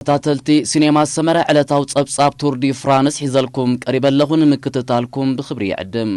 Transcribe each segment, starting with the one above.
ተኸታተልቲ ሲኔማ ሰመረ፣ ዕለታዊ ጸብጻብ ቱር ዲ ፍራንስ ሒዘልኩም ቀሪበ ኣለኹ። ንምክትታልኩም ብኽብሪ ይዕድም።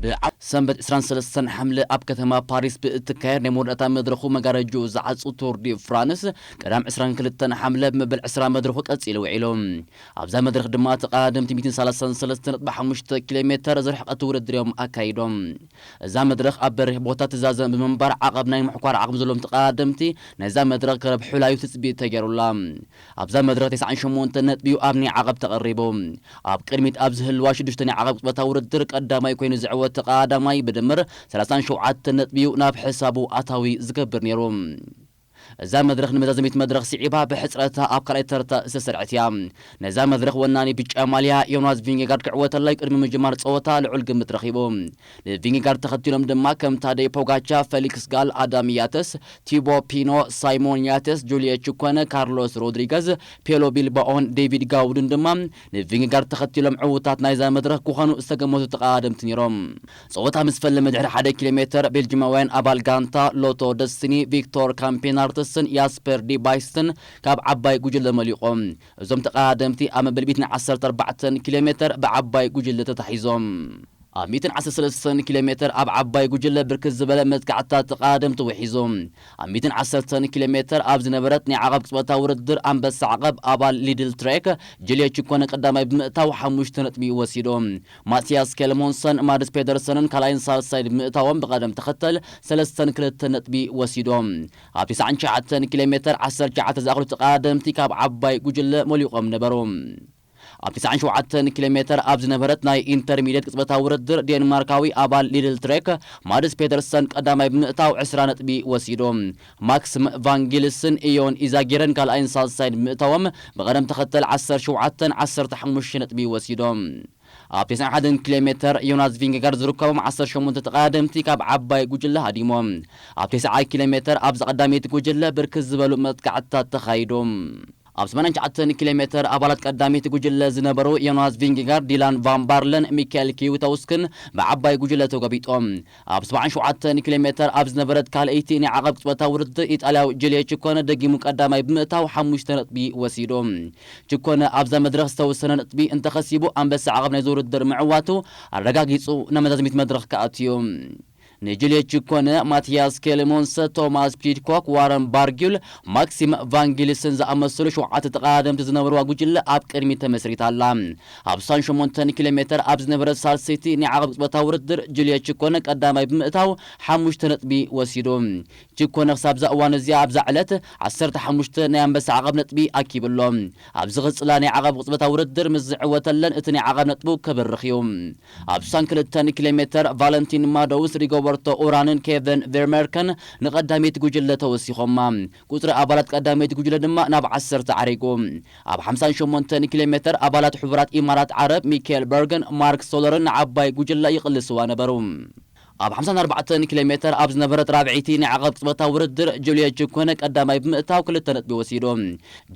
ብዓ-፣ ሰንበት ዕስራን ሰለስተን ሓምለ ኣብ ከተማ ፓሪስ ብእትካየድ ናይ መወዳእታ መድረኹ መጋረጅኡ ዝዓጹ ቱር ዲ ፍራንስ፣ ቀዳም ዕስራን ክልተን ሓምለ ብመበል ዕስራ መድረኹ ቀጺሉ ውዒሉ። ኣብዛ መድረኽ ድማ ተቐዳደምቲ ሚእትን ሰላሳን ሰለስተን ነጥቢ ሓሙሽተ ኪሎ ሜተር ዝርሕቀት ውድድር እዮም ኣካይዶም። እዛ መድረኽ ኣብ በሪኽ ቦታ ትዛዘም ብምንባር፣ ዓቐብ ናይ ምሕኳር ዓቕሚ ዘለዎም ተቐዳደምቲ ነዛ መድረኽ ክረብሑላ እዩ ትጽቢት ተገይሩላ። ኣብዛ መድረኽ ተስዓን ሸሞንተን ነጥቢ እዩ ኣብ ናይ ዓቐብ ተቐሪቡ። ኣብ ቅድሚት ኣብ ዝህልዋ ሽዱሽተ ናይ ዓቐብ ቅጽበታዊ ውድድር ቀዳማይ ኮይኑ ዝዕወት ተቐዳዳማይ ብድምር ሰላሳን ሸውዓተን ነጥቢ እዩ ናብ ሕሳቡ ኣታዊ ዝገብር ነይሩ። እዛ መድረኽ ንመዛዘሚት መድረኽ ስዒባ ብሕጽረታ ኣብ ካልኣይ ተርታ ዝተሰርዐት እያ። ነዛ መድረኽ ወናኒ ብጫ ማልያ ዮናስ ቪንጌጋርድ ክዕወተላ እዩ ቅድሚ ምጅማር ጸወታ ልዑል ግምት ረኺቡ። ንቪንጌጋርድ ተኸቲሎም ድማ ከም ታደይ ፖጋቻ፣ ፌሊክስ ጋል፣ ኣዳም ያተስ፣ ቲቦ ፒኖ፣ ሳይሞን ያተስ፣ ጁልየ ቹኮነ፣ ካርሎስ ሮድሪገዝ፣ ፔሎ ቢልባኦን ዴቪድ ጋውድን ድማ ንቪንጌጋርድ ተኸቲሎም ዕዉታት ናይዛ መድረኽ ክኾኑ ዝተገመቱ ተቐዳደምቲ ነይሮም። ጸወታ ምስ ፈለመ ድሕሪ ሓደ ኪሎ ሜተር፣ ቤልጂማውያን ኣባል ጋንታ ሎቶ ደስቲኒ ቪክቶር ካምፔናርትስን ያስፐር ዲባይስትን ካብ ዓባይ ጉጅለ መሊቖም። እዞም ተቐዳደምቲ ኣብ መበል ሚእትን ዓሰርተ ኣርባዕተን ኪሎ ሜተር ብዓባይ ጉጅለ ተታሒዞም። ኣብ ሚእትን ዓሰርተ ሰለስተን ኪሎ ሜተር ኣብ ዓባይ ጉጅለ ብርክት ዝበለ መጥቃዕትታት ተቐዳደምቲ ውሒዞም። ኣብ ሚእትን ዓሰርተን ኪሎ ሜተር ኣብ ዝነበረት ናይ ዓቐብ ቅጽበታዊ ውድድር ኣንበሳ ዓቐብ ኣባል ሊድል ትሬክ ጀልዮ ቺኮነ ቀዳማይ ብምእታው ሓሙሽተ ነጥቢ ወሲዶም። ማቲያስ ኬልሞንሰን፣ ማድስ ፔደርሰንን ካልኣይን ሳልሳይን ብምእታዎም ብቐደም ተኸተል ሰለስተን ክልተን ነጥቢ ወሲዶም። ኣብ ተስዓን ትሽዓተን ኪሎ ሜተር ዓሰርተ ትሽዓተ ዝኣኽሉ ተቐዳደምቲ ካብ ዓባይ ጉጅለ መሊቖም ነበሩ። ኣብ ተስዓን ሸውዓተን ኪሎ ሜተር ኣብ ዝነበረት ናይ ኢንተርሚድየት ቅጽበታዊ ውድድር ዴንማርካዊ ኣባል ሊድል ትሬክ ማድስ ፔደርሰን ቀዳማይ ብምእታው ዕስራ ነጥቢ ወሲዱ። ማክስም ቫንጊልስን ኢዮን ኢዛጊረን ካልኣይን ሳልሳይን ብምእታዎም ብቐደም ተኸተል ዓሰርተ ሸውዓተን ዓሰርተ ሓሙሽተን ነጥቢ ወሲዶም። ኣብ ተስዓን ሓደን ኪሎ ሜተር ዮናስ ቪንጌጋርድ ዝርከቦም ዓሰርተ ሸሞንተ ተቐዳደምቲ ካብ ዓባይ ጉጅለ ሃዲሞም። ኣብ ተስዓ ኪሎ ሜተር ኣብዛ ቀዳመይቲ ጉጅለ ብርክት ዝበሉ መጥቃዕትታት ተኻይዶም። ኣብ ሰማንያን ትሽዓተን ኪሎ ሜተር ኣባላት ቀዳመይቲ ጉጅለ ዝነበሩ ዮናስ ቪንጌጋርድ፣ ዲላን ቫን ባርለን ሚካኤል ኪዊታውስክን ብዓባይ ጉጅለ ተጎቢጦም። ኣብ ሰብዓን ሸውዓተን ኪሎ ሜተር ኣብ ዝነበረት ካልኣይቲ ናይ ዓቐብ ቅጽበታዊ ውድድር ኢጣልያዊ ጀልዮ ቺኮነ ደጊሙ ቀዳማይ ብምእታው ሓሙሽተ ነጥቢ ወሲዱ። ቺኮነ ኣብዛ መድረኽ ዝተወሰነ ነጥቢ እንተኸሲቡ ኣንበሳ ዓቐብ ናይዚ ውድድር ምዕዋቱ ኣረጋጊጹ ናብ መዛዘሚት መድረኽ ክኣቱ እዩ። ንጁልዮ ቺኮነ፣ ማቲያስ ኬልሞንሰ፣ ቶማስ ፒድኮክ፣ ዋረን ባርጊል፣ ማክሲም ቫንጊልስን ዝኣመሰሉ ሸውዓተ ተቐዳደምቲ ዝነበርዋ ጉጅለ ኣብ ቅድሚት ተመስሪታ ኣላ። ኣብ ስሳን ሸሞንተን ኪሎ ሜተር ኣብ ዝነበረ ሳልሰይቲ ናይ ዓቐብ ቅጽበታዊ ውድድር ጁልዮ ቺኮነ ቀዳማይ ብምእታው ሓሙሽተ ነጥቢ ወሲዱ። ቺኮነ ክሳብ እዛ እዋን እዚኣ ኣብዛ ዕለት ዓሰርተ ሓሙሽተ ናይ ኣንበሳ ዓቐብ ነጥቢ ኣኪቡ ኣሎ። ኣብ ዝቕጽላ ናይ ዓቐብ ቅጽበታዊ ውድድር ምስ ዝዕወተለን እቲ ናይ ዓቐብ ነጥቡ ክብርኽ እዩ። ኣብ ስሳን ክልተን ኪሎ ሜተር ቫለንቲን ማዶውስ፣ ሪጎበርቶ ኡራንን ኬቨን ቬርመርከን ንቐዳመይቲ ጉጅለ ተወሲኾማ። ቁጽሪ ኣባላት ቀዳመይቲ ጉጅለ ድማ ናብ ዓሰርተ ዓሪጉ። ኣብ ሓምሳን ሸሞንተን ኪሎ ሜተር ኣባላት ሕቡራት ኢማራት ዓረብ ሚካኤል በርግን ማርክ ሶለርን ንዓባይ ጉጅለ ይቕልስዋ ነበሩ። ኣብ ሓምሳን ኣርባዕተን ኪሎ ሜተር ኣብ ዝነበረት ራብዐይቲ ናይ ዓቐብ ቅጽበታዊ ውድድር ጁልዮ ቺኮነ ቀዳማይ ብምእታው ክልተ ነጥቢ ወሲዱ።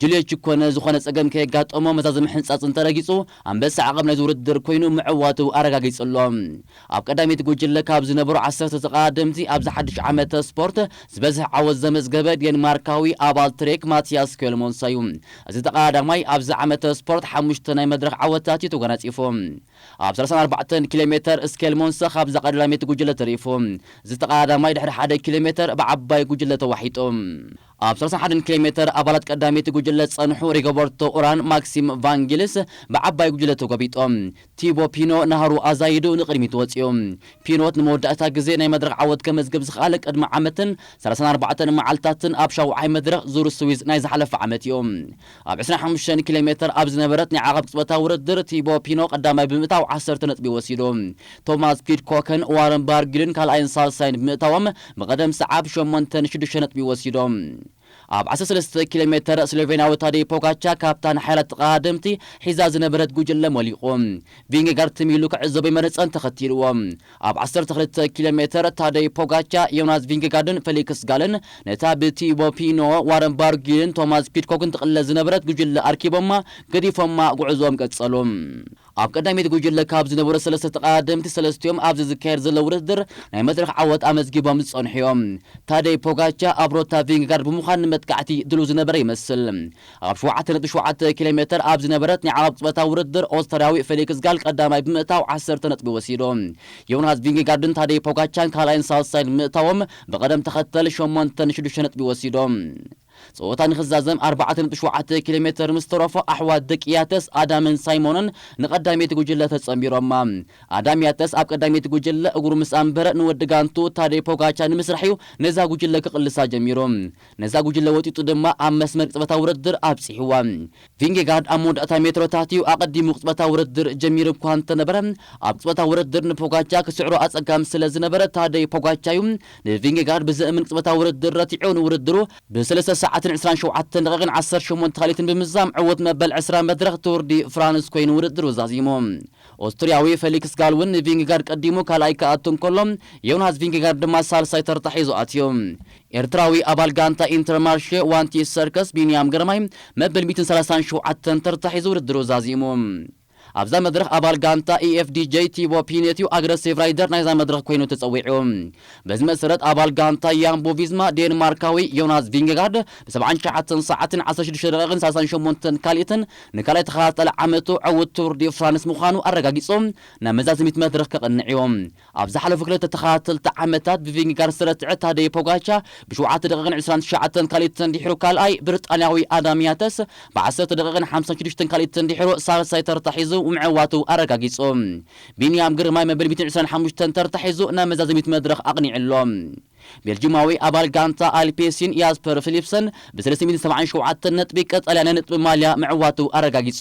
ጁልዮ ቺኮነ ዝኾነ ጸገም ከየጋጠሞ መዛዘሚ ሕንጻጽ እንተረጊጹ ኣንበሳ ዓቐብ ናይዚ ውድድር ኮይኑ ምዕዋቱ ኣረጋጊጹ ኣሎ። ኣብ ቀዳመይቲ ጉጅለ ካብ ዝነበሩ ዓሰርተ ተቐዳደምቲ ኣብዚ ሓድሽ ዓመተ ስፖርት ዝበዝሕ ዓወት ዘመዝገበ ዴንማርካዊ ኣባል ትሬክ ማቲያስ ኬልሞንሰ እዩ። እዚ ተቐዳዳማይ ኣብዚ ዓመተ ስፖርት ሓሙሽተ ናይ መድረኽ ዓወታት እዩ ተጎናጺፉ። ኣብ ሰላሳን ኣርባዕተን ኪሎ ሜተር ስኬልሞንሰ ካብዛ ቀዳመይቲ ጉጅለ ተሪፉ። እዚ ተቐዳዳማይ ድሕሪ ሓደ ኪሎ ሜተር ብዓባይ ጉጅለ ተዋሒጡ። ኣብ ሰላሳን ሓደን ኪሎ ሜተር ኣባላት ቀዳመይቲ ጉጅለ ዝጸንሑ ሪጎበርቶ ኡራን ማክሲም ቫንጊልስ ብዓባይ ጉጅለ ተጎቢጦም። ቲቦ ፒኖ ናህሩ ኣዛይዱ ንቕድሚት ወጺኡ። ፒኖት ንመወዳእታ ግዜ ናይ መድረኽ ዓወት ከመዝግብ ዝኸኣለ ቅድሚ ዓመትን ሰላሳን ኣርባዕተን መዓልታትን ኣብ ሻውዓይ መድረኽ ዙር ስዊዝ ናይ ዝሓለፈ ዓመት እዩ። ኣብ ዕስራን ሓሙሽተን ኪሎ ሜተር ኣብ ዝነበረት ናይ ዓቐብ ቅጽበታዊ ውድድር ቲቦ ፒኖ ቀዳማይ ብምእታው ዓሰርተ ነጥቢ ወሲዱ። ቶማስ ፒድኮክን ዋረን ባርጊልን ካልኣይን ሳልሳይን ብምእታዎም ብቐደም ሰዓብ ሸሞንተን ሽዱሽተ ነጥቢ ወሲዶም። ኣብ ዓሰርተ ሰለስተ ኪሎ ሜተር ስሎቬንያዊ ታደይ ፖጋቻ ካብታ ንሓያላት ተቐዳደምቲ ሒዛ ዝነበረት ጉጅለ ሞሊቑ፣ ቪንጌጋርድ ትም ኢሉ ክዕዘቦ ይመረጸን ተኸቲልዎ። ኣብ ዓሰርተ ክልተ ኪሎ ሜተር ታደይ ፖጋቻ፣ ዮናስ ቪንጌጋርድን ፌሊክስ ጋልን ነታ ብቲቦ ፒኖ፣ ዋረን ባርጊልን ቶማስ ፒድኮክን ትቕለስ ዝነበረት ጉጅለ ኣርኪቦማ፣ ገዲፎማ ጉዕዞኦም ቀጸሉ። ኣብ ቀዳሚት ጉጅለ ካብ ዝነበሩ ሰለስተ ተቐዳደምቲ፣ ሰለስቲኦም ኣብዚ ዝካየድ ዘሎ ውድድር ናይ መድረኽ ዓወት ኣመዝጊቦም ዝጸንሑ እዮም። ታደይ ፖጋቻ ኣብ ሮታ ቪንጌጋርድ ብምዃን ንመጥቃዕቲ ድሉው ዝነበረ ይመስል። ኣብ ሸውዓተ ነጥቢ ሸውዓተ ኪሎ ሜተር ኣብ ዝነበረት ናይ ዓቐብ ቅጽበታዊ ውድድር፣ ኦስትርያዊ ፌሊክስ ጋል ቀዳማይ ብምእታው ዓሰርተ ነጥቢ ወሲዱ። ዮናስ ቪንጌጋርድን ታደይ ፖጋቻን ካልኣይን ሳልሳይን ብምእታዎም፣ ብቐደም ተኸተል ሸሞንተን ሽዱሽተ ነጥቢ ወሲዶም። ጸወታ ንኽዛዘም ኣርባዕተ ነጥቢ ሸውዓተ ኪሎ ሜተር ምስ ተረፎ፣ ኣሕዋት ደቂ ያተስ፣ ኣዳምን ሳይሞንን ንቐዳመይቲ ጉጅለ ተጸንቢሮማ። ኣዳም ያተስ ኣብ ቀዳመይቲ ጉጅለ እግሩ ምስ ኣንበረ፣ ንወዲ ጋንቱ ታደይ ፖጋቻ ንምስራሕ እዩ ነዛ ጉጅለ ክቕልሳ ጀሚሩ። ነዛ ጉጅለ ወጢጡ ድማ ኣብ መስመር ቅጽበታዊ ውድድር ኣብጺሕዋ። ቪንጌጋርድ ኣብ መወዳእታ ሜትሮታት እዩ ኣቐዲሙ ቅጽበታዊ ውድድር ጀሚሩ እኳ እንተነበረ፣ ኣብ ቅጽበታዊ ውድድር ንፖጋቻ ክስዕሮ ኣጸጋሚ ስለ ዝነበረ፣ ታደይ ፖጋቻ እዩ ንቪንጌጋርድ ብዘእምን ቅጽበታዊ ውድድር ረቲዑ፣ ንውድድሩ ብሰለስተ ሰዓትን ዕስራን ሸውዓተን ደቂቕን ዓሰርተ ሸሞንተ ካሊትን ብምዛም ዕዉት መበል ዕስራ መድረኽ ቱር ዲ ፍራንስ ኮይኑ ውድድሩ ዛዚሙ። ኦስትርያዊ ፌሊክስ ጋል እውን ንቪንጌጋርድ ቀዲሙ ካልኣይ ክኣቱ እንከሎ፣ ዮናስ ቪንጌጋርድ ድማ ሳልሳይ ተርታ ሒዙ ኣትዩ። ኤርትራዊ ኣባል ጋንታ ኢንተርማርሼ ዋንቲ ሰርከስ ቢንያም ግርማይ መበል ሚእትን ሰላሳን ሸውዓተን ተርታ ሒዙ ውድድሩ ዛዚሙ። ኣብዛ መድረኽ ኣባል ጋንታ ኢኤፍዲጄ ቲቦ ፒኔት እዩ ኣግረሲቭ ራይደር ናይዛ መድረኽ ኮይኑ ተጸዊዑ። በዚ መሰረት ኣባል ጋንታ ያምቦ ቪዝማ ዴንማርካዊ ዮናስ ቪንጌጋርድ ብ ሰብዓን ትሽዓተን ሰዓትን ዓሰርተ ሽዱሽተ ደቂቕን ሰላሳን ሸሞንተን ካልኢትን ንካልኣይ ተኸታታሊ ዓመቱ ዕዉት ቱር ዲ ፍራንስ ምዃኑ ኣረጋጊጹ ናብ መዛዘሚት መድረኽ ከቕንዕ እዩ። ኣብ ዝሓለፉ ክልተ ተኸታተልቲ ዓመታት ብቪንጌጋርድ ዝተረትዐ ታደይ ፖጋቻ ብሸውዓተ ደቂቕን ዕስራን ትሽዓተን ካልኢትን ድሒሩ ካልኣይ፣ ብሪጣንያዊ ኣዳም ያተስ ብዓሰርተ ደቂቕን ሓምሳን ሽዱሽተን ካልኢትን ድሒሩ ሳልሳይ ተርታ ሒዙ ምዕዋቱ ኣረጋጊጹ። ቢንያም ግርማይ መበል ሚእትን ዕስራን ሓሙሽተን ተርታ ሒዙ ናብ መዛዘሚት መድረኽ ኣቕኒዑ ኣሎ። ቤልጂማዊ ኣባል ጋንታ ኣልፔሲን ያስፐር ፊሊፕሰን ብ ሰለስተ ሚእትን ሰብዓን ሸውዓተን ነጥቢ ቀጠልያ ናይ ነጥቢ ማልያ ምዕዋቱ ኣረጋጊጹ።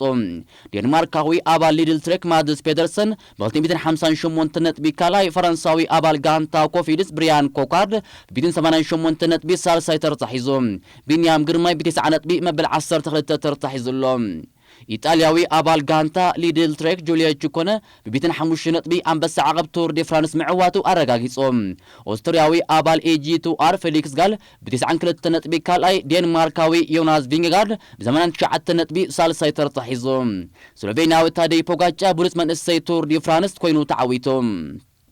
ዴንማርካዊ ኣባል ሊድል ትሬክ ማድስ ፔደርሰን ብ ክልተ ሚእትን ሓምሳን ሸሞንተ ነጥቢ ካልኣይ፣ ፈረንሳዊ ኣባል ጋንታ ኮፊድስ ብሪያን ኮካርድ ብ ሚእትን ሰማንያን ሸሞንተ ነጥቢ ሳልሳይ ተርታ ሒዙ። ቢንያም ግርማይ ብተስዓ ነጥቢ መበል ዓሰርተ ክልተ ተርታ ሒዙ ኣሎ። ኢጣልያዊ ኣባል ጋንታ ሊድል ትሬክ ጁልዮ ቺኮነ ብቢትን ሓሙሽተ ነጥቢ ኣንበሳ ዓቐብ ቱር ዲ ፍራንስ ምዕዋቱ ኣረጋጊጹ። ኦስትርያዊ ኣባል ኤጂ ቱ ኣር ፌሊክስ ጋል ብተስዓን ክልተ ነጥቢ ካልኣይ፣ ዴንማርካዊ ዮናስ ቪንጌጋርድ ብሰማንያን ትሽዓተ ነጥቢ ሳልሳይ ተርታ ሒዙ። ስሎቬንያዊ ታደይ ፖጋጫ ብሉጽ መንእሰይ ቱር ዲ ፍራንስ ኮይኑ ተዓዊቱ።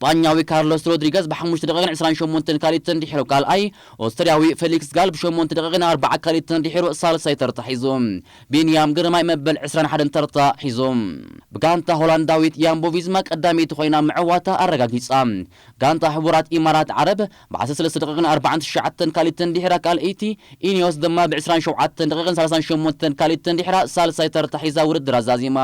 ስጳኛዊ ካርሎስ ሮድሪገዝ ብሓሙሽተ ደቂቕን ዕስራን ሸሞንተን ካልኢትን ድሒሩ ካልኣይ፣ ኦስትርያዊ ፌሊክስ ጋል ብሸሞንተ ደቂቕን ኣርባዓ ካልኢትን ድሒሩ ሳልሳይ ተርታ ሒዙ። ቢንያም ግርማይ መበል ዕስራን ሓደን ተርታ ሒዙ። ብጋንታ ሆላንዳዊት ያምቦ ቪዝማ ቀዳመይቲ ኮይና ምዕዋታ ኣረጋጊጻ። ጋንታ ሕቡራት ኢማራት ዓረብ ብ ዓሰርተ ሰለስተ ደቂቕን ኣርባዓን ትሽዓተን ካልኢትን ድሒራ ካልኣይቲ፣ ኢኒዮስ ድማ ብ ዕስራን ሸውዓተን ደቂቕን ሰላሳን ሸሞንተን ካልኢትን ድሒራ ሳልሳይ ተርታ ሒዛ ውድድር ኣዛዚማ።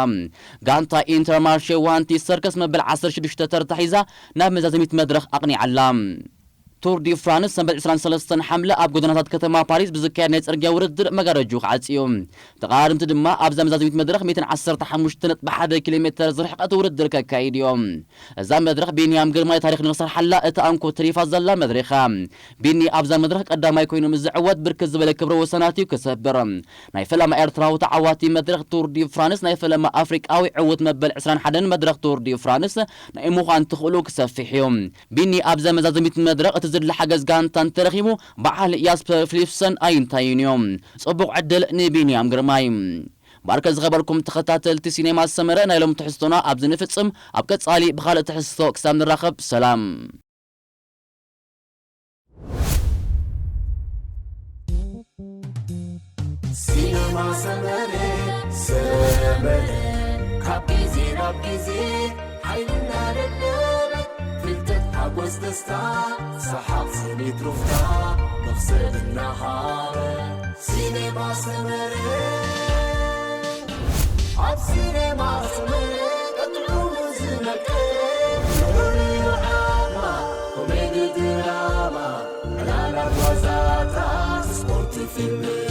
ጋንታ ኢንተርማርሼ ዋንቲ ሰርከስ መበል ዓሰርተ ሽዱሽተ ተርታ ሒዛ ናብ መዛዘሚት መድረኽ ኣቕኒዓ ኣላ። ቱር ዲ ፍራንስ ሰንበት ዕስራን ሰለስተን ሓምለ ኣብ ጎደናታት ከተማ ፓሪስ ብዝካየድ ናይ ጽርግያ ውድድር መጋረጁ ክዓጽ እዩ። ተቐዳደምቲ ድማ ኣብዛ መዛዘሚት መድረኽ ሚእትን ዓሰርተ ሓሙሽተ ነጥቢ ሓደ ኪሎ ሜተር ዝርሕቀት ውድድር ከካይድ እዮም። እዛ መድረኽ ቢንያም ግርማይ ታሪኽ ንኽሰርሓላ እታ እንኮ ተሪፋ ዘላ መድረኻ። ቢኒ ኣብዛ መድረኽ ቀዳማይ ኮይኑ ምስ ዝዕወት ብርክት ዝበለ ክብረ ወሰናት እዩ ክሰብር። ናይ ፈለማ ኤርትራዊ ተዓዋቲ መድረኽ ቱር ዲ ፍራንስ፣ ናይ ፈለማ ኣፍሪቃዊ ዕዉት መበል ዕስራን ሓደን መድረኽ ቱር ዲ ፍራንስ ናይ ምዃን ትኽእሉ ክሰፍሕ እዩ። ቢኒ ኣብዛ መዛዘሚት መድረኽ እቲ ዝድለ ሓገዝ ጋንታ እንተረኺቡ በዓል ያስፐር ፊሊፕሰን ኣይንታይን እዮም። ጽቡቕ ዕድል ንቢንያም ግርማይ። ባርከ ዝኸበርኩም ተኸታተልቲ ሲኔማ ሰመረ፣ ናይ ሎም ትሕዝቶና ኣብዚ ንፍጽም። ኣብ ቀጻሊ ብኻልእ ትሕዝቶ ክሳብ ንራኸብ ሰላም። ሲነማ ሰመረ፣ ሰመረ፣ ካብ ግዜ ናብ ግዜ ሓይሊ እናደለበ፣ ፍልጠት፣ ሓጎስ፣ ደስታ፣ ሰሓቕ፣ ስኒት፣ ሩፍታ፣ መኽሰብ እናሃበ። ሲነማ ሰመረ፣ ኣብ ሲነማ ሰመረ፣ ጥዑሙ ዝመቀ፣ ፍሉይ ዓማ፣ ኮሜዲ፣ ድራማ፣ ዕላላት፣ ዋዛታት፣ ስፖርት፣ ፊልም፣